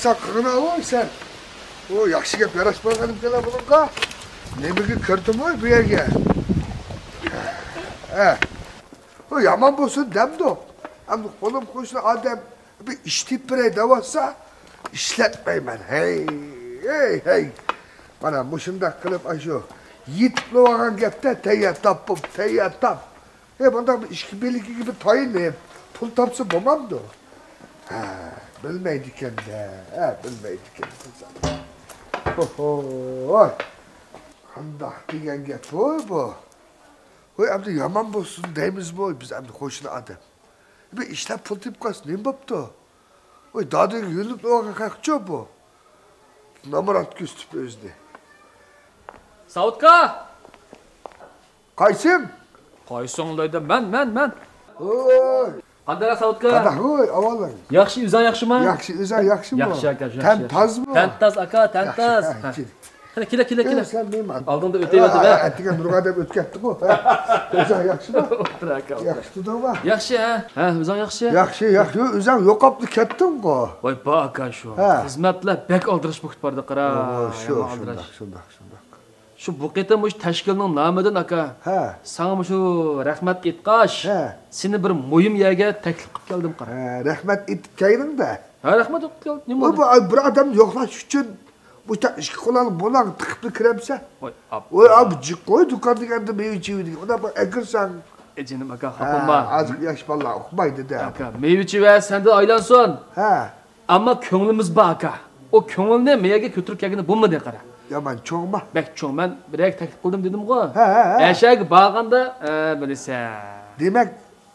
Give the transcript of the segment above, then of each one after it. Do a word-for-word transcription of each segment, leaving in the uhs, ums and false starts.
ساقىغىنا ۋاي سەن. ئۇ ياخشى گەپ ياراشمىغانىكەن بۇنىڭغا. نېمىگە كىردىم ۋاي بۇ يەرگە؟ ھە. ئۇ يامان بولسۇن دەمدۇ. ئەمدى قولۇم قوشنا ئادەم بىر ئىش تېپىپ بېرەي دەۋاتسا، ئىشلەتمەيمەن. ھەي، ھەي، ھەي. مانا مۇشۇنداق قىلىپ ئاشۇ يېتىپلا بولغان گەپتە تەييار تاپپىم، تەييار تاپ. ھە، بۇنداق بىر ئىشكە بىرلىكىگە بىر تايىنىپ، پۇل تاپسا بولمامدۇ؟ ھە، بىلمەيدىكەن-دە، ھە، بىلمەيدىكەن. ھوي، قانداق دېگەن گەپ ھوي بۇ؟ ھوي، ئەمدى يامان بولسۇن دەيمىزمۇ بىز ئەمدى قوشنا ئادەم؟ بىر ئىشلەپ پۇل تېپىپ قالسا نېمە بوپتۇ؟ ھوي، دادىگە يۆلىنىپ ئويغا قاقچۇ بۇ؟ نامرات كۆرسىتىپ ئۆزىنى. ساۋۇتكا! قايسىڭ؟ قايسىڭ دەيدۇ. مەن، مەن، مەن. ھوي. قانداق ساۋۇتكا؟ قانداق ھوي، ئاۋالىڭ. ياخشى، ئۆزۈڭ ياخشىما؟ ياخشى، ئۆزۈڭ ياخشىمۇ؟ ياخشى ئاكا، ياخشى. تەن تازمۇ؟ تەن تاز ئاكا، تەن تاز. ياخشى، ھە، ھە. كېلە، كېلە، كېلە، كېلە. سەن نېمە؟ ئالدىڭدا ئۆتۈۋەردىم، ھە. ئەتىگەن نۇرغا دەپ ئۆتۈپ كەتتىغۇ. ئۆزۈڭ ياخشىما؟ ئولتۇر ئاكا. ياخشى تۇردۇڭما؟ ياخشى، ھە. ھە، ئۆزۈڭ ياخشى؟ ياخشى، ياخشى. ئۆزۈڭ يوقاپلا كەتتىڭغۇ. ۋاي، بار ئاكا شۇ. ھە. خىزمەتلەر بەك ئالدىراش بولۇپ بارىدۇ، قارا. ئوغۇ، شۇ، يامان ئالدىراش. شۇنداق، شۇنداق، شۇنداق. شۇ بۇ قېتىم مۇشۇ تەشكىلنىڭ نامىدىن، ئاكا، ھە، ساڭا مۇشۇ رەھمەت ئېيتقاچ، ھە، سېنى بىر مۇھىم يەرگە تەكلىپ قىلىپ كەلدىم، قارا. ھە، رەھمەت ئېيتىپ كەلدىڭ-دە. ھە، رەھمەت ئېيتىپ كەلدىم. نېمە بولدى؟ بۇ، بۇ بىر ئادەمنى يوقلاش ئۈچۈن بۇ تا ئىككى قولۇڭنى بۇلاڭ تىقىپلا كىرەمسەن؟ ۋاي، ئاپا. ۋاي، ئاپا، جىق قوي دۇكان دېگەندە مېۋە چېۋە دېگەن. ئۇنداق بىر ئەكىرسەڭ. ئەي، جېنىم ئاكا، خاپا بولما. ھە، ئازراق ياش بالىلار ئۇقمايدۇ-دە. ئاكا، مېۋە چېۋە سەندىن ئايلانسۇن. ھە. ئەمما كۆڭلىمىز بار، ئاكا. ئۇ كۆڭۈلنى مېيەگە كۆتۈرۈپ كەلگىلى بولمىدى، قارا. يامان چوڭما؟ بەك چوڭ. مەن بىر يەرگە تەكلىپ قىلدىم دېدىمغۇ. ھە، ھە، ھە. ئەشەگە بارغاندا، ئە، بىلىسەن. دېمەك،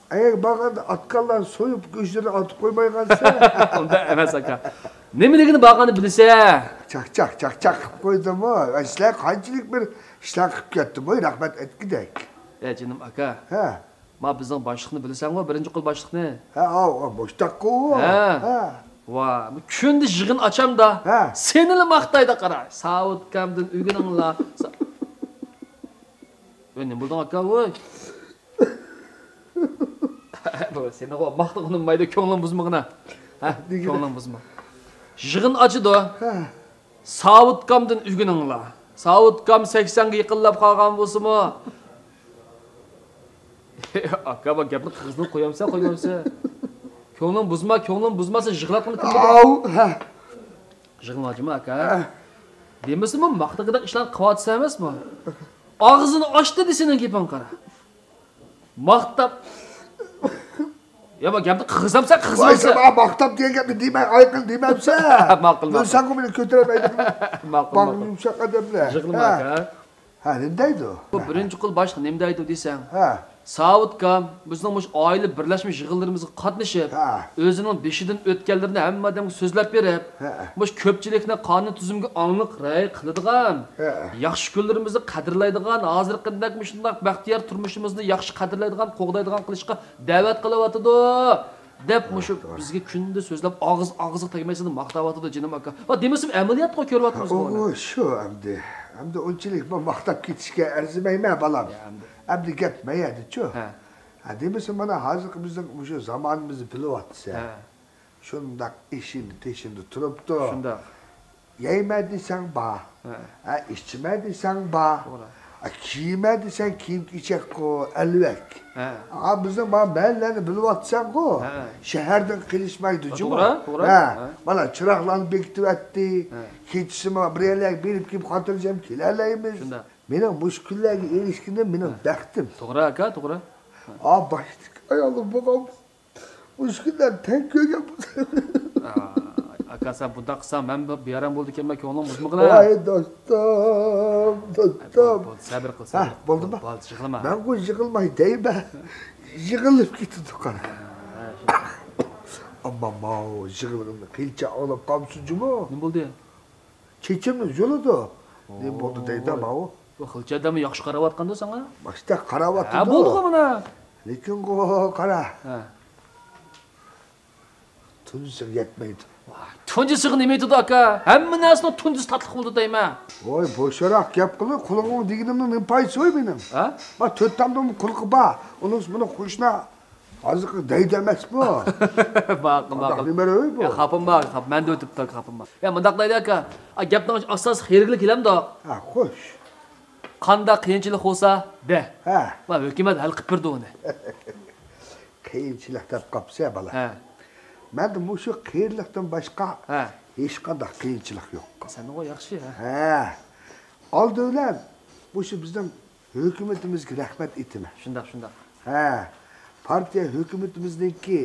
ئەگەر بارغاندا ئاتقانلارنى سويۇپ، گۆشلىرىنى ئارتىپ قويمايدىغانسەن. ئۇنداق ئەمەس، ئاكا. نېمىلىكىنى بارغاندا بىلىسەن. چاقچاق، چاقچاق قىلىپ قويدۇمغۇ. سىلەر قانچىلىك بىر ئىشلار قىلىپ كەتتىمغۇ، رەھمەت ئېيتقۇدەك. ئە، جېنىم ئاكا. ھە. ما بىزنىڭ باشلىقنى بىلىسەنغۇ، بىرىنچى قول باشلىقنى؟ ھە، ئاۋۇ، ئاۋۇ، مۇشتاققۇ. ھە. ھە. ۋا، كۈندە يىغىن ئاچامدا. ھە. سېنىلا ماختايدۇ، قارا. ساۋۇتكامدىن ئۆگىنىڭلار. سا-، ۋاي، نېمە بولدۇڭ، ئاكا، ۋاي؟ بۇ سېنىغۇ ماختىغىنى ئۇنىمايدۇ، كۆڭلۈڭ بۇزمىغىنا. ھە، نېگە؟ كۆڭلۈڭ بۇزما. يىغىن ئاچىدۇ. ھە. ساۋۇتكامدىن ئۆگىنىڭلار. ساۋۇتكام سەكسەنگە يېقىنلاپ قالغان بولسىمۇ. ئاكا، بۇ گەپنى قىزىقنى قويامسەن، قويمامسەن؟ كۆڭلۈڭ بۇزما، كۆڭلۈڭ بۇزما، سەن يىغلاۋاتقىنى كىم بىلىدۇ؟ ئاۋۇ، ھە. يىغلىماجىما، ئاكا. ھە. دېمىسىمۇ، ماختىغۇدەك ئىشلارنى قىلىۋاتىسەن ئەمەسمۇ؟ ئاغزىنى ئاچتى دېسە، سېنىڭ گېپىڭ قارا. ماختاپ. يا، بۇ گەپنى قىغىزامسەن، ۋاي، قىغىزمامسەن؟ سەن ماڭا ماختاپ دېگەن گەپنى دېمەي، ئايقىل دېمەمسەن. ماقۇل، ماقۇل. بىلسەڭغۇ مېنى كۆتۈرەلمەيدىغىنىمنى. ماقۇل، باغرىم ماقۇل. يۇمشاق ئادەملەر. يىغلىما، ھە. ئاكا. ھە، نېمە دەيدۇ؟ بۇ بىرىنچى قول باشلىق نېمە دەيدۇ دېسەڭ؟ ھە. ساۋۇتكام، بىزنىڭ مۇشۇ ئائىلە بىرلەشمە يىغىنلىرىمىزغا قاتنىشىپ، ھە، ئۆزىنىڭ بېشىدىن ئۆتكەنلىرىنى ھەممە ئادەمگە سۆزلەپ بېرىپ، ھە، مۇشۇ كۆپچىلىكنى قانۇن تۈزۈمگە ئاڭلىق رىئايە قىلىدىغان، ھە، ياخشى كۈنلىرىمىزنى قەدىرلەيدىغان، ھازىرقىدەك مۇشۇنداق بەختىيار تۇرمۇشىمىزنى ياخشى قەدىرلەيدىغان، قوغدايدىغان قىلىشقا دەۋەت قىلىۋاتىدۇ، دەپ مۇشۇ بىزگە كۈندە سۆزلەپ، ئاغزى ئاغزىغا تەگمەي سېنى ماختاۋاتىدۇ، جېنىم ئاكا. ۋە دېمىسىمۇ ئەمەلىيەتقۇ كۆرۈۋاتىمىز بۇنى. ئۇ شۇ ئەمدى. ئەمدى ئۇنچىلىك مەن ماختاپ كېتىشكە ئەرزىمەيمەن، بالام. يا، ئەمدى. ئەمدى گەپ مەيەدىچۇ. ھە. ھە، دېمىسە، مانا ھازىرقى بىزنىڭ مۇشۇ زامانىمىزنى بىلىۋاتىسەن. ھە. شۇنداق ئېشىندا تېشىندا تۇرۇپتۇ. شۇنداق. يەيمەن دېسەڭ بار. ھە. ھە، ئىچىمەن دېسەڭ بار. توغرا. ھە، كىيىمەن دېسەڭ كىيىم-كېچەكقۇ، ئەلۋەك. ھە. ھە، بىزنىڭ مانا مەھەللىلەرنى بىلىۋاتىسەنغۇ. ھە. شەھەردىن قېلىشمايدۇ جۇمۇ. توغرا، توغرا. ھە. ھە. مانا چىراغلارنى بېكىتىۋەتتى. ھە. كېچىسى مانا بىر يەرلەرگە بېرىپ كېلىپ خاتىرجەم كېلەلەيمىز. شۇنداق. مېنىڭ مۇشۇ كۈنلەرگە ئېرىشكىنىم مېنىڭ بەختىم. توغرا، ئاكا، توغرا. ئا، باشتىكى ئايالىم بولغان مۇشۇ كۈنلەر تەڭ كۆرگەن بولسا. ئا، ئاكا، سەن بۇنداق قىلساڭ، مەن بىر بىئارام بولىدىكەنمەن، كۆڭلۈڭ بۇزمىغىنا. ۋاي دوستۇم، دوستۇم. بولدى، بولدى، سەۋر قىل، ھە، سەۋر قىل. بولدىما؟ بولدى، يىغلىما. مەنغۇ يىغلىماي دەيمەن. يىغلىپ كېتىدۇ، قارا. ھە، شۇنداق. ئەمما ماۋۇ يىغلىغىنىنى قىلچە ئاڭلاپ قالمىسۇن جۇمۇ. نېمە بولدى؟ چېچىمنى يۇلىدۇ. نېمە بولدى دەيدۇ ماۋۇ؟ بۇ خىلچە ئادەممۇ ياخشى قاراۋاتقاندۇ ساڭا؟ باشتا قاراۋاتىدۇ. ھە، بولدىغۇ مانا. لېكىنغۇ قارا. ھە. تۇنجىسىغا يەتمەيدۇ. ۋاي، تۇنجىسىغا نېمە يېتىدۇ، ئاكا؟ ھەممە نەرسىنىڭ تۇنجىسى تاتلىق بولىدۇ دەيمەن. ۋاي، بوشراق گەپ قىلىڭ، قۇلىقىڭغا دېگىنىمنىڭ نېمە پايدىسى ۋاي مېنىڭ؟ ھە؟ ما تۆت تامدىمۇ قۇلىقى بار. ئۇنىڭ بۇنىڭ قوشنا ھازىرقى دەيدۇ ئەمەسمۇ؟ ماقۇل، ماقۇل. نېمە روي بۇ؟ يا، خاپىماڭ، خاپ-، مەن دۆتۈپ تاك خاپىماڭ. يا، مۇنداق دەيدۇ ئاكا. ئا، گەپنىڭ ئاساسى خېرىگىلى كېلەمدۇ؟ ھە، خوش. قانداق قىيىنچىلىق بولسا دە. ھە. ما ھۆكۈمەت ھەل قىلىپ بېرىدۇ ئۇنى. قىيىنچىلىق دەپ قاپسە بالا. ھە. مەندە مۇشۇ قىيىنلىقتىن باشقا ھە. ھېچقانداق قىيىنچىلىق يوق. سەنغۇ ياخشى، ھە؟ ھە. ئالدى بىلەن مۇشۇ بىزنىڭ ھۆكۈمىتىمىزگە رەھمەت ئېيتىمەن. شۇنداق، شۇنداق. ھە. پارتىيە ھۆكۈمىتىمىزنىڭكى،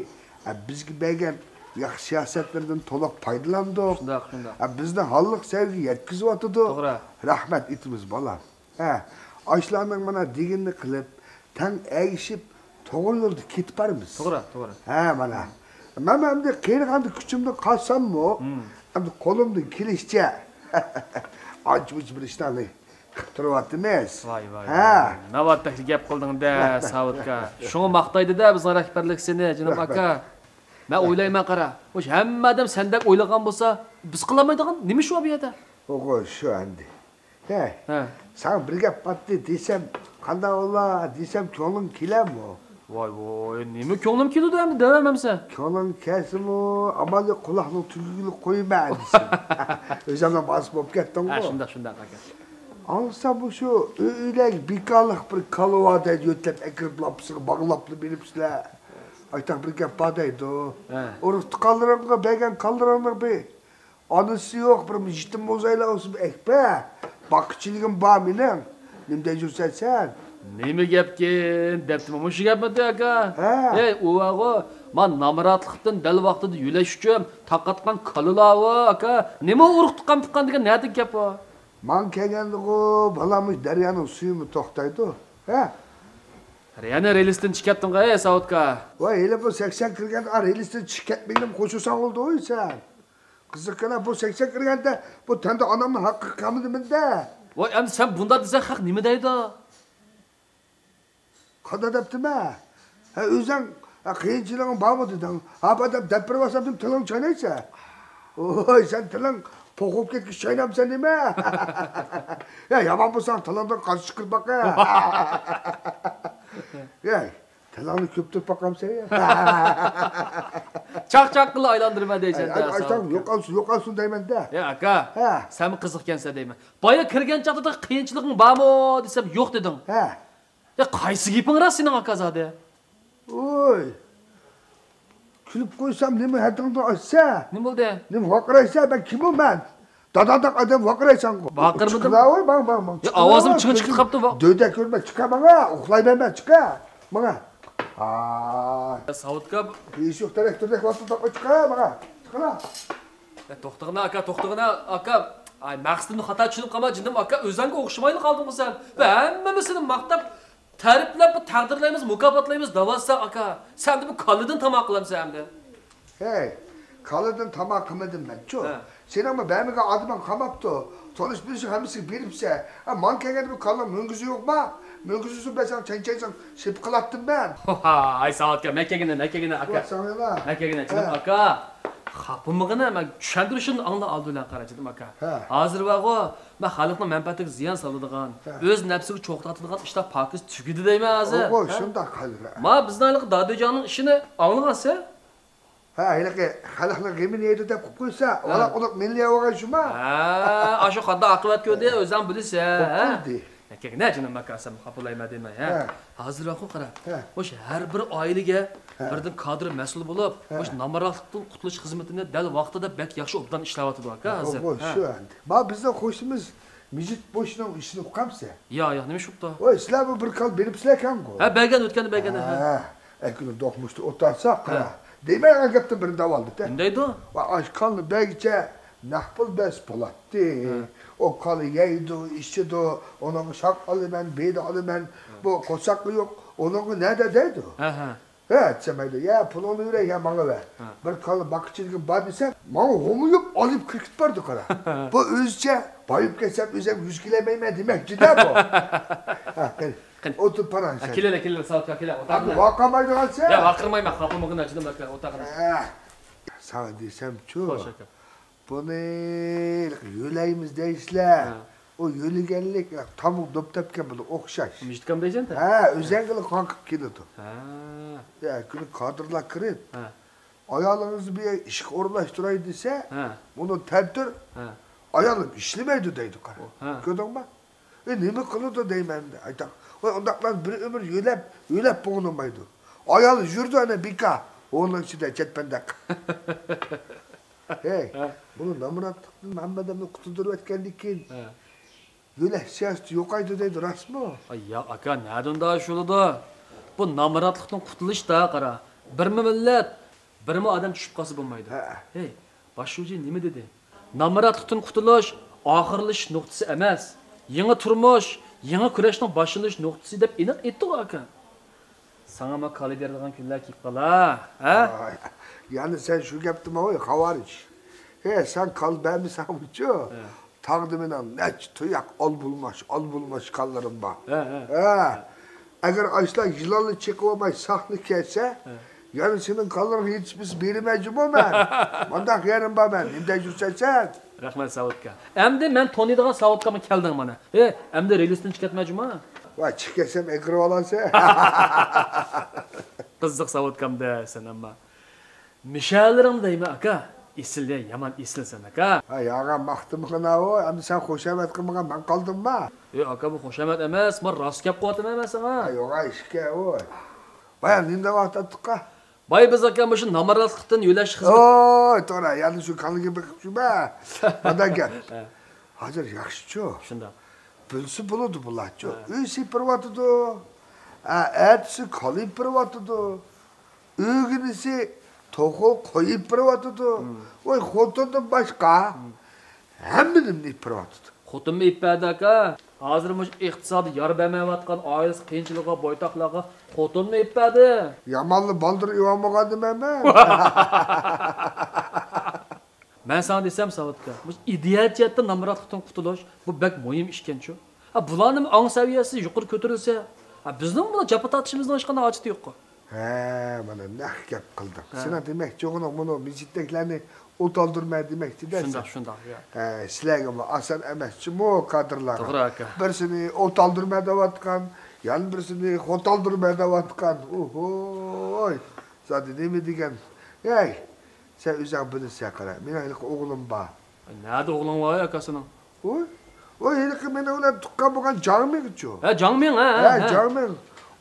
ھە، بىزگە بەرگەن ياخشى سىياسەتلىرىدىن تولۇق پايدىلاندۇق. شۇنداق، شۇنداق. ھە، بىزنى ھاللىق سەۋىيەگە يەتكۈزۈۋاتىدۇ. توغرا. رەھمەت ئېيتىمىز، بالام. ھە، ئاشۇلارنىڭ مانا دېگىنىنى قىلىپ، تەڭ ئەگىشىپ، توغرا يولدا كېتىپ بارىمىز. توغرا، توغرا. ھە، مانا. مەن ئەمدى قېرىغاندا كۈچۈمدىن قالساممۇ، مم. ئەمدى قولۇمدىن كېلىشىچە ئانچە-مۇنچە بىر ئىشلارنى قىلىپ تۇرۇۋاتىمىز. ۋاي، ۋاي، ھە. ۋاي. ناۋادا گەپ قىلدىڭ-دە، ساۋۇتكا. شۇڭا ماختايدۇ-دە بىزنىڭ رەھبەرلىك سېنى، جېنىم ئاكا. مەن ئويلايمەن، قارا. مۇشۇ ھەممە ئادەم سەندەك ئويلىغان بولسا، بىز قىلالمايدىغان نېمە ئىش بار بۇ يەردە؟ ئوغۇل، شۇ ئەمدى. ھەي، ھە. ساڭا بىر گەپ پاتتى دېسەم، قانداق بولا دېسەم، كۆڭلۈڭ كېلەرمۇ؟ ۋاي، ۋاي، نېمە كۆڭلۈم كېلىدۇ ئەمدى دەۋەرمەمسەن؟ كۆڭلۈڭ كەلسىمۇ، ئامال يوق، قۇلاقنىڭ تۈۋىگە قويما دېسەم. ئۆزۈڭنىڭ بالىسى بولۇپ كەتتىڭغۇ. ھە، شۇنداق، شۇنداق ئاكا. ئاڭلىسام، بۇ شۇ ئۆ-، ئۆيلەرگە بىكارلىق بىر كالا بار دەيدۇ، يۆتەپ ئەكىرىپ لاپىسىغا باغلاپلا بېرىپسىلەر. ئايتاق بىر گەپ بار دەيدۇ. ھە. ئۇرۇق-تۇغقانلىرىڭغا بەرگەن كالىلىرىڭنىڭ بىر ئانىسى يوق، بىر يېتىم موزايلار بولسا بەك بە. باققۇچىلىكىم بار مېنىڭ. نېمە دەيدۇ يۈرسەن سەن؟ نېمە گەپكىن دەپتىمەن، مۇشۇ گەپمىدى ئاكا؟ ھە. ھەي، ئۇ بارغۇ، ما نامراتلىقتىن دەل ۋاقتىدا يۆلەش ئۈچۈن تارقاتقان كالىلارغۇ ئاكا. نېمە ئۇرۇق-تۇغقان پۇققان دېگەن نەدىكى گەپ ئۇ؟ ماڭا كەلگەندىغۇ، بالام، مۇشۇ دەريانىڭ سۈيىمۇ توختايدۇ. ھە؟ دەريانىڭ رېلىسىدىن چىقىپ كەتتىڭغۇ، ھەي، ساۋۇتكا. ۋاي، ھېلى بۇ سەكسەن كىرگەندە رېلىستىن چىقىپ كەتمەيلىمۇ قوشۇلساڭ بولدى، ۋاي، سەن. قىزىق كانا، بۇ سەكسەن كىرگەندە بۇ تەندە ئانامنىڭ ھەققى قالمىدىمىدە. ۋاي، ئەمدى سەن بۇنداق دېسەڭ، خەق نېمە دەيدۇ؟ قانداق دەپتىمەن؟ ھە، ئۆزۈڭ، ھە، قىيىنچىلىقىڭ بارمۇ دېدىڭ. ھە، بار دەپ، دەپ بېرىۋالسام دېدىم، تىلىڭنى چاينايسەن. ۋوي، سەن تىلىڭ پوقۇپ كەتكۈچە چاينامسەن نېمە؟ يا، يامان بولساڭ، تىلىڭدىن قازا چىقىرىپ باقە. يا، تىلىڭنى كۆپتۈرۈپ باقامسەن يا؟ چاقچاققىلا ئايلاندۇرىمەن دەيسەن-دە، ئاي، ئاي، ساۋۇتكا. يوقالسۇن، يوقالسۇن دەيمەن-دە. يا، ئاكا، ھە. سەنمۇ قىزىقكەنسەن دەيمەن. بايا كىرگەن چاغدا قىيىنچىلىقىڭ بارمۇ دېسەم، يوق دېدىڭ. ھە. يا، قايسى گېپىڭ راست سېنىڭ، ئاكا، زادى؟ ۋوي. كۈلۈپ قويسام، نېمە ھەددىڭدىن ئاشسا؟ نېمە بولدى؟ نېمە ۋارقىرايسەن؟ مەن كىممۇ مەن؟ داداڭدەك ئادەم ۋارقىرايسەنغۇ. ۋارقىرىمىدىم. چىقلا، ۋوي، ماڭ، ماڭ، ماڭ. يا، ئاۋازىم چىڭ چىقىپ قاپتۇ، ۋا- دۆدە كۆرمە، چىقە ماڭا، ئۇخلايمەن مەن، چىقە. ماڭا. ھاي. يا، ساۋۇتكا. ئىش يوق، تىراكتوردەك ۋاقتىدا چىقە ماڭا. چىقلا. يا، توختىغىنا، ئاكا، توختىغىنا، ئاكا. ئاي، مەقسىتىمنى خاتا چۈشىنىپ قالما، جېنىم ئاكا، ئۆزۈڭگە ئوخشىمايلا قالدىڭغۇ سەن. ۋە ھەممىمىز سېنى ماختاپ، تەرىپلەپ، تەقدىرلەيمىز، مۇكاپاتلايمىز دەۋاتساڭ، ئاكا، سەن ئەمدى بۇ كالىدىن تاماق قىلامسەن ئەمدى؟ ھەي، كالىدىن تاماق قىلمىدىم مەنچۇ. ھە. سېنىڭمۇ بەرمىگەن ئادىمىڭ قالماپتۇ. تونۇش بىلىشىڭ ھەممىسىگە بېرىپسەن. ھە، ماڭا كەلگەندە بۇ كالىنىڭ مۈڭگۈزى يوقما؟ مۈڭگۈزى بولسا بەرسەڭ چەنچەيسەڭ شىپا قىلاتتىم مەن. ھاي، ساۋۇتكا، مەن كەلگىنە، مەن كەلگىنە، ئاكا. ۋاي، ساڭا نېمە؟ مەن كەلگىنە، جېنىم ھە. ئاكا. خاپىمىغىنە، مەن چۈشەندۈرۈشۈمنى ئاڭلا ئالدى بىلەن قارا، جېنىم ئاكا. ھە. ھازىر بارغۇ، مەن خەلقنىڭ مەنپەئەتىگە زىيان سالىدىغان، ھە. ئۆز نەپسىگە چوغ تارتىدىغان ئىشلار پاكىز تۈگىدى دەيمەن ھازىر. ئوغۇ، ھە؟ شۇنداق قىلدى. ما بىزنىڭ ھېلىقى دادۈجاننىڭ ئىشىنى ئاڭلىغانسەن؟ ھە، ھېلىقى خەلقنىڭ غېمىنى يەيدۇ دەپ قويۇپ قويسا، ھە. ۋالا ئۇنىڭ مىللىي ئاۋاغا شۇما. ھە، ئاشۇ قانداق ئاقىۋەت كۆردى، ھە. ئۆزۈڭ بىلىسەن، ھە. كۆردى. نەكەگە نە جېنىم ئاكا، سەن خاپىلايمەن دەيمەن، ھە. ھە. ھازىر ۋاقۇ قارا. ھە. مۇشۇ ھەر بىر ئائىلىگە ھە. بىردىن كادىر مەسئۇل بولۇپ، ھە. مۇشۇ نامراتلىقتىن قۇتۇلۇش خىزمىتىنى دەل ۋاقتىدا بەك ياخشى ئوبدان ئىشلەۋاتىدۇ ئاكا ھە، ھازىر. ھە. شۇ ئەمدى. ما بىزنىڭ قوشنىمىز مىجىت بوشنىڭ ئىشىنى ئۇقامسەن؟ يا، يا، نېمە ئىش بوپتۇ؟ ۋاي، سىلەر بۇ بىر كال بېرىپسىلەركەنغۇ؟ ھە، بەرگەن، ئۆتكەندە بەرگەن، ھە. ھە، ئەكۈنى دوقمۇشتا ئولتۇرساق، ھە. قارا. دەيمەن، گەپتىن بىرنى دەۋالدى، دە. نېمە دەيدۇ؟ ۋاي، ئاشۇ كالنى بەرگۈچە نەق پۇل بەرسە بولاتتى. ھە. ئۇ كالا يەيدۇ، ئىچىدۇ، ئۇنىڭغا شاخ ئالىمەن، بېدە ئالىمەن، ھە. بۇ قورساققا يوق، ئۇنىڭغا نەدە دەيدۇ. ھە، ھە. ھە، دېسەم، مەيلى، يا، پۇلۇڭنى بېرەي، يا، ماڭا بەر. ھە. بىر كالا باققۇچىلىكىم بار دېسەم، ماڭا غومىيىپ ئالىپ كىرىپ كېتىپ باردى، قارا. بۇ ئۆزىچە بايىپ كەتسەم، ئۆزۈم يۈز كېلەلمەيمەن دېمەكچىدە بۇ. ھە، قېنى. قېنى. ئولتۇر پاراڭ ھە، سەن. كېلىلە، كېلىلە، ساۋۇتكا، كېلە، ھە، ئولتۇرغىنا. ۋارقىرىمايدىغانسەن؟ يا، ۋارقىرىمايمەن، خاپىمىغىن، ئاچىدىم، ئاكا، ئولتۇرغىنا. ھە. ساڭا دېسەمچۇ؟ خوش، ئاكا. بۇنى يۆلەيمىز دەيسىلەر. ھە. ئۇ يۆلىگەنلىك، تامغا دوپ تەپكەن بىلەن ئوخشاش. مىجىتكام دەيسەن؟ ھە، ئۆزەڭگىلا قاڭقىپ كېلىدۇ. ھە. يا، كۈنى كادىرلار كىرىپ، ھە. ئايالىڭىزنى بىر ئىشقا ئورۇنلاشتۇراي دېسە، ھە. ئۇنى تەنتۈر، ھە. ئايالىم ئىشلىمەيدۇ دەيدۇ، قارا. ھە. كۆردۈڭمۇ؟ ئى، نېمە قىلىدۇ دەيمەن، ئايتاق. ۋاي، ئۇنداقلار بىر ئۆمۈر يۆلەپ، يۆلەپ بولۇنمايدۇ. ئايال يۈرىدۇ ئەنە بىكار، ھوڭنىڭ ئىچىدە چەتپەندەك. ھەي، ھە. بۇنى نامراتلىقتىن ھەممە ئادەمنى قۇتۇلدۇرۇۋەتكەندىن كېيىن، ھە. يۆلەش سىياسىتى يوقايدۇ دەيدۇ، راستمۇ؟ ئاي، ياق، ئاكا، نەدىن داشۇلىدۇ؟ بۇ نامراتلىقتىن قۇتۇلۇشتا، قارا. بىرمۇ مىللەت، بىرمۇ ئادەم چۈشۈپ قالسا بولمايدۇ. ھە. ھەي، باش شۇجى نېمە دېدى؟ نامراتلىقتىن قۇتۇلۇش ئاخىرلىشىش نۇقتىسى ئەمەس، يېڭى تۇرمۇش، يېڭى كۈرەشنىڭ باشلىنىش نۇقتىسى دەپ ئېنىق ئېيتتىغۇ، ئاكا. ساڭا ما كالا بېرىدىغان كۈنلەر كېلىپ قالا، ھە؟ ۋاي، يەنە سەن شۇ گەپتىمۇ، ۋاي، خاۋارىج. ھە، سەن كالا بەرمىسەڭمۇچۇ؟ ھە. تاغدا مېنىڭ نەچچە تۇياق ئالبۇلماش، ئالبۇلماش كالىلىرىم بار. ھە، ھە. ھە. ئەگەر ئاشۇلار يىلاننى چېقىۋالماي ساقنى كەتسە، ھە. يەنە سېنىڭ كالىلىرىڭ يېتىشمىسە بېرىمەن جۇمۇ مەن. مانداق يېرىم بار مەن. نېمە دەپ يۈرسەن سەن؟ رەھمەت، ساۋۇتكا. ئەمدى مەن تونۇيدىغان ساۋۇتكامغا كەلدىڭ مانا. ھە، ئەمدى رېلىستىن چىقىپ كەتمە جۇمۇ. ۋاي، چىقىپ كەتسەم ئەكىرىۋالامسەن. قىزىق ساۋۇتكام دە سەن ئەمما. مىشەلىرىڭ دەيمەن، ئاكا. ئېسىل يا، يامان ئېسىلسەن، ئاكا. ھە، ياغا ماختىمىغىن ئاۋۇ. ئەمدى سەن خۇشامەت قىلمىغان مەن قالدىمما؟ ئى، ئاكا، بۇ خۇشامەت ئەمەس. مەن راست گەپ قىلىۋاتىمەن مەن ساڭا. ھە، يوغا ئىشكە ئۇ. بايا نېمە دەۋاتاتتىققا؟ باي، بىز ئاكا مۇشۇ نامراتلىقتىن يۆلەش خىزمىتى. ئوي، توغرا، يەنە شۇ كاللىگە بېقىپ شۇ بە. مانا گەپ. ھە. ھازىر ياخشىچۇ. شۇنداق. بىلسە بولىدۇ بۇلارچۇ. ھە. ئۆي سېپىرىۋاتىدۇ. ئە، ئەتىسى كالا ئېپىرىۋاتىدۇ. ئۆگىنىسى توخۇ قوي ئېپىرىۋاتىدۇ. ھىم. ۋاي، خوتۇندىن باشقا ھىم. ھەممە نېمىنى ئېپىرىۋاتىدۇ. خوتۇنمۇ ئېپىپ بەردى، ئاكا. ھازىر مۇشۇ ئىقتىسادىي يار بەرمەيۋاتقان ئائىلىسى قىيىنچىلىقىغا بويتاقلارغا خوتۇنمۇ ئېپىپ بەردى. يامانلا بالدۇر ئېۋالمىغان نېمە مەن. مەن ساڭا دېسەم، ساۋۇتكا، مۇشۇ ئىدىيە جەھەتتە نامراتلىقتىن قۇتۇلۇش، بۇ بەك مۇھىم ئىشكەنچۇ. ھە، بۇلارنىڭ ئاڭ سەۋىيەسى يۇقىرى كۆتۈرۈلسە، ھە، بىزنىڭ بۇلار جاپا تارتىشىمىزنىڭ ھېچقانداق ھاجىتى يوققۇ. ھە، مانا نەق گەپ قىلدىڭ. ھە. سېنىڭ دېمەكچى بولغىنىڭ مۇنۇ مىجىتتەكلەرنى ئوتالدۇرمە دېمەكچىدە سەن. شۇنداق، شۇنداق، يا. ھە، سىلەرگىمۇ ئاسان ئەمەسچۇمۇ كادىرلارغا. توغرا، ئاكا. بىرسىنى ئوتالدۇرمە دەۋاتقان، يەنە بىرسىنى خوتالدۇرمە دەۋاتقان. ئوھوي، زادى نېمە دېگەن؟ ھەي، سەن ئۆزۈڭ بىلىسەن، قارا. مېنىڭ ھېلىقى ئوغلۇم بار. ئاي، نەدە ئوغلۇڭ بار ئاكا سېنىڭ؟ ۋوي، ۋوي، ھېلىقى مېنىڭ بىلەن تۇغقان بولغان جاڭمىڭچۇ؟ ھە، جاڭمىڭ، ھە، ھە، ھە. جاڭمىڭ.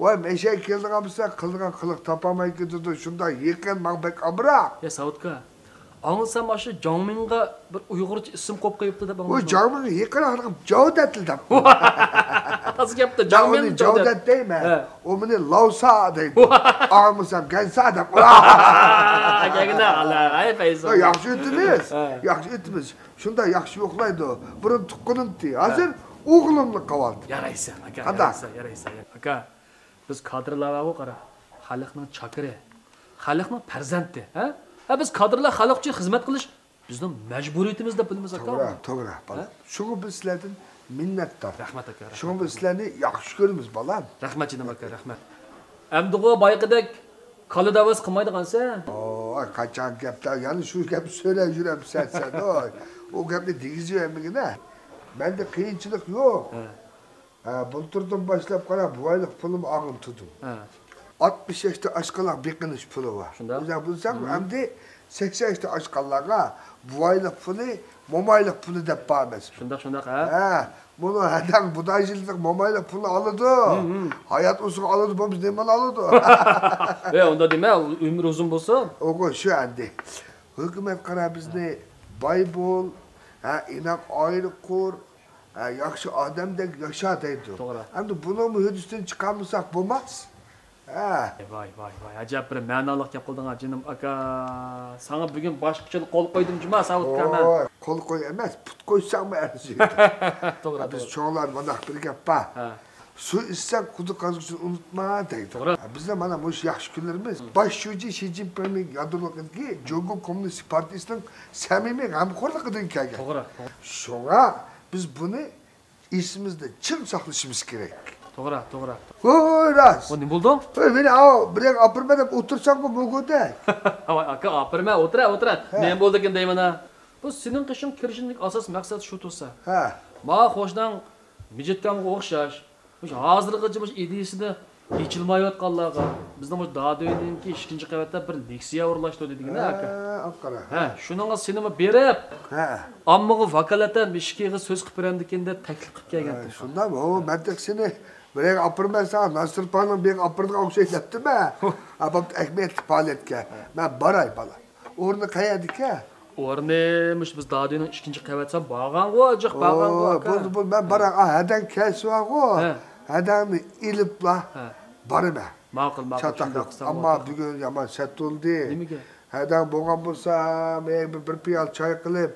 ۋاي، مەشەگە كېلىدىغان بولسا قىلىدىغان قىلىق تاپالماي كېتىدۇ، شۇنداق يېقىن، ماڭا بەك ئامراق. يا ساۋۇتكا، ئاڭلىسام ئاشۇ جاڭمىڭغا بىر ئۇيغۇرچە ئىسىم قويۇپ قويۇپتۇ دەپ ۋوي، ئاڭلىدىم. جاڭمىڭ يېقىنراق جاۋدەتلا دەپ. تازا گەپتە، مەن جاڭمىڭ ئۇنى جاۋدەت. جاۋدەت دەيمەن. ھە. ئۇ مېنى لاۋسا دەيدۇ. ئاڭلىمىسام گەنسا دەپ. گەگنە، ئالا، ئاي، پەيزى. ياخشى ئۆتىمىز. ھە. ياخشى ئۆتىمىز. شۇنداق ياخشى يوقلايدۇ. بۇرۇن تۇغقىنىمتى. ھازىر ھە. ئوغلۇملا قاۋالدى. يارايسەن، ئاكا، قانداق؟ يارايسەن، يارايسەن. ئاكا، بىز كادىرلار بارغۇ، قارا. خەلقنىڭ چاكىرى. خەلقنىڭ پەرزەنتى. ھە؟ ھە، بىز كادىرلار خەلق ئۈچۈن خىزمەت قىلىش بىزنىڭ مەجبۇرىيىتىمىز دەپ بىلىمىز، ئاكا. توغرا، توغرا، بالا. ھە؟ شۇڭا بىز سىلەردىن مىننەتدار. رەھمەت، ئاكا، رەھمەت. شۇڭا بىز سىلەرنى ياخشى كۆرىمىز، بالام. رەھمەت، جېنىم ئاكا، رەھمەت. ئەمدىغۇ بايىقىدەك كالا دەۋاسى قىلمايدىغانسەن؟ ئوي، قاچان گەپلەر، يەنە شۇ گەپنى سۆيلەپ يۈرەمسەن سەن، ئوي. ئۇ گەپنى دېگۈزۈۋەرمىگىنە. مەندە قىيىنچىلىق يوق. ھە. ھە، بۇلتۇردىن باشلاپ قارا، بۇ ئايلىق پۇلۇم ئاغىن تۇدۇم. ھە. ئاتمىش ياشتا ئاشقانلار بېقىنىش پۇلى بار. شۇنداق. ئۆزۈڭ بىلسەڭ، ھە. ئەمدى سەكسەن ياشتا ئاشقانلارغا بۇ ئايلىق پۇلى، موما ئايلىق پۇلى دەپ بار ئەمەسمۇ؟ شۇنداق، شۇنداق، ھە. ھە، بۇنى ھەدەڭ بۇداي يىللىق موما ئايلىق پۇلنى ئالىدۇ. ھە، ھە. ھايات ئۇزۇن ئالىدۇ، بولمىسا نېمىنى ئالىدۇ؟ ئە، ئۇنداق دېمە، ئۆمرى ئۇزۇن بولسۇن. ئوغۇ، شۇ ئەمدى. ھۆكۈمەت قارا بىزنى باي بول، ھە، ئىناق ئائىلە قۇر، ھە، ياخشى ئادەمدەك ياشا دەيدۇ. توغرا. ئەمدى بۇنىڭمۇ ھۆددىسىدىن چىقارمىساق بولماس. ھە. ۋاي، ۋاي، ۋاي، ئەجەب بىر مەنالىق گەپ قىلدىڭ ھە، جېنىم ئاكا. ساڭا بۈگۈن باشقىچىلا قول قويدۇم جۇما، ساۋۇتكا مەن. ۋاي، قول قوي ئەمەس، پۇت قويساڭمۇ ئەرزىيدۇ. توغرا، بىز توغرا. چوڭلار مۇنداق بىر گەپ بار. ھە. سۇ ئىچسەڭ، قۇدۇق قازغۇچىنى ئۇنتۇما دەيدۇ. توغرا. بىزدە مانا مۇشۇ ياخشى كۈنلىرىمىز. ھە. باش شۇجى شى جىنپىڭنىڭ يادرولۇقىدىكى جۇڭگو كوممۇنىست پارتىيىسىنىڭ سەمىمىي غەمخورلۇقىدىن كەلگەن. توغرا، توغرا. شۇڭا بىز بۇنى ئېسىمىزدە چىڭ ساقلىشىمىز كېرەك. توغرا، توغرا. ھوي، راست. ئۇ نېمە بولدۇڭ؟ ھوي، مېنى ئاۋۇ بىرەڭ ئاپىرىمەن دەپ ئولتۇرساڭغۇ موگۇدەك. ۋاي، ئاكا، ئاپىرىمەن، ئولتۇرە، ئولتۇرە. ھە. نېمە بولدىكىن دەيمەن ھە. بۇ سېنىڭ قېشىڭغا كىرىشىمدىكى ئاساسىي مەقسەت شۇ تۇرسا. ھە. ما قوشناڭ مىجىتكامغا ئوخشاش، مۇشۇ ھازىرغىچە مۇشۇ ئىدىيىسىدە ئېچىلمايۋاتقانلارغا بىزنىڭ مۇشۇ دادۈينىڭكى ئىككىنچى قەۋەتتە بىر لېكسىيە ئورۇنلاشتۇردى دېگىنە، ئاكا. ھە، ئاپقارا. ھە، شۇنىڭغا سېنىمۇ بېرىپ، ھە، ئاممىغا ۋاكالىتەن بىر ئىككى ئېغىز سۆز قىلىپ بېرەمدىكىن دەپ تەكلىپ قىلىپ كەلگەنتىم. شۇنداقمۇ؟ ھو، مەن تېخى سېنى بىر يەرگە ئاپىرىمەن ساڭا، ناسىرپانىڭ بىر يەرگە ئاپىرىدىغان ئوخشايدۇ دەپتىمەن. ئاپام ئەھمىيەتلىك پائالىيەتكە. مەن باراي، بالا. ئورنى قەيەردىكەن؟ ئورنى مۇشۇ بىز دادۈينىڭ ئىككىنچى قەۋەت سان بارغانغۇ، جىق بارغانغۇ، ئاكا. بولدى، بولدى، مەن باراي. ھە. ئا، ھەدەڭ كەلسىۋالغۇ. ھە. ھەدەڭنى ئېلىپلا، ھە، بارىمەن. ماقۇل، ماقۇل، شۇنداق قىلساڭ. ئەمما بۈگۈن يامان سەت بولدى. نېمىگە؟ ھەدەڭ بولغان بولسا، مەن بىر، بىر پىيالە چاي قىلىپ،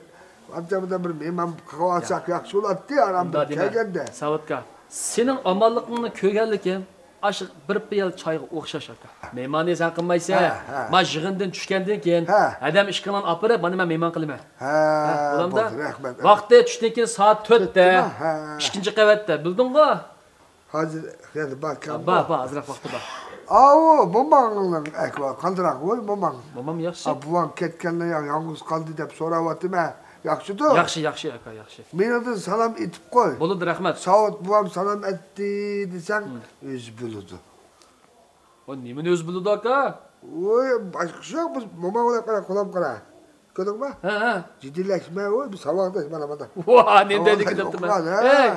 ئانچە بىر مېھمان قىلىۋالساق ياخشى بولاتتى، ئارام بىر كەلگەندە. ساۋۇتكا، سېنىڭ ئامانلىقىڭنى كۆرگەنلىكىم، ئاشۇ بىر پىيالە چايغا ئوخشاش، ئاكا. مېھماننى سەن قىلمايسەن. ھە، ھە. ما يىغىندىن چۈشكەندىن كېيىن، ھە، ھەدەم ئىككىڭلارنى ئاپىرىپ، مانا مەن مېھمان قىلىمەن. ھە، ھە، بولامدا؟ بولدى، رەھمەت. ۋاقتى چۈشتىن كېيىن سائەت تۆتتە. تۆتتە، ھە. ئىككىنچى قەۋەتتە، بىلدىڭغۇ؟ ھازىر يەنە بار، بار، بار، ئازراق ۋاقتى بار. ئاۋۇ، موماڭنىڭ ئەھۋالى قانداقراق، ۋوي، موماڭ؟ مومام ياخشى. ئا، بوۋاڭ كەتكەندە يا-، يالغۇز قالدى دەپ سوراۋاتىمەن. ياخشىدۇ؟ ياخشى، ياخشى، ئاكا، ياخشى. مېنىڭدىن سالام ئېيتىپ قوي. بولىدۇ، رەھمەت. ساۋۇت بوۋام سالام ئېيتتى دېسەڭ، ئۆزى بىلىدۇ. ئۇ نېمىنى ئۆزى بىلىدۇ، ئاكا؟ ۋوي، باشقىسى يوق، بىز موماڭ بىلەن قارا، قولام قارا. كۆردۈڭمۇ؟ ھە، ھە. جىددىيلەشمە، ۋوي، بىز ساۋاقداش، مانا، مانا. ۋا، نېمە دەيدىكىن دەپتىمەن. ھە. ئەي،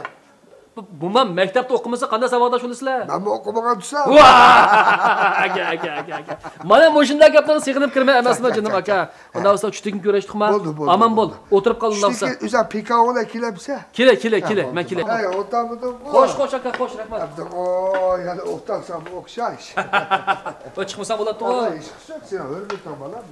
بۇ، بۇ، مومام مەكتەپتە ئوقۇمىسا قانداق ساۋاقداش بولىسىلەر؟ مەنمۇ ئوقۇمىغان تۇرسام. ۋا! ئاكا، ئاكا، ئاكا، ئاكا. مانا مۇشۇنداق گەپلەرنى سېغىنىپ كىرمەي ئەمەسمۇ، جېنىم ئاكا. ئۇنداق بولسا چۈشتىن كېيىن كۆرۈشتۇقما؟ بولدى، بولدى، ئامان بول. بولدى. ئولتۇرۇپ قالدىڭلار. چۈشتىن كېيىن ئۆزۈڭ پىكاڭ بىلەن كېلەمسەن؟ كېلە، كېلە، كېلە. مەن كېلە. ھەي، ئولتۇرمىدىڭغۇ؟ خوش، خوش، ئاكا، خوش، رەھمەت. ئەمدى، ئوي، يەنە ئولتۇرسام ئوخشاش. ۋاي، چىقمىساڭ بولاتتىغۇ. ھېچ قىسىق، سېنىڭ ھۆرمىتىڭ، بالام.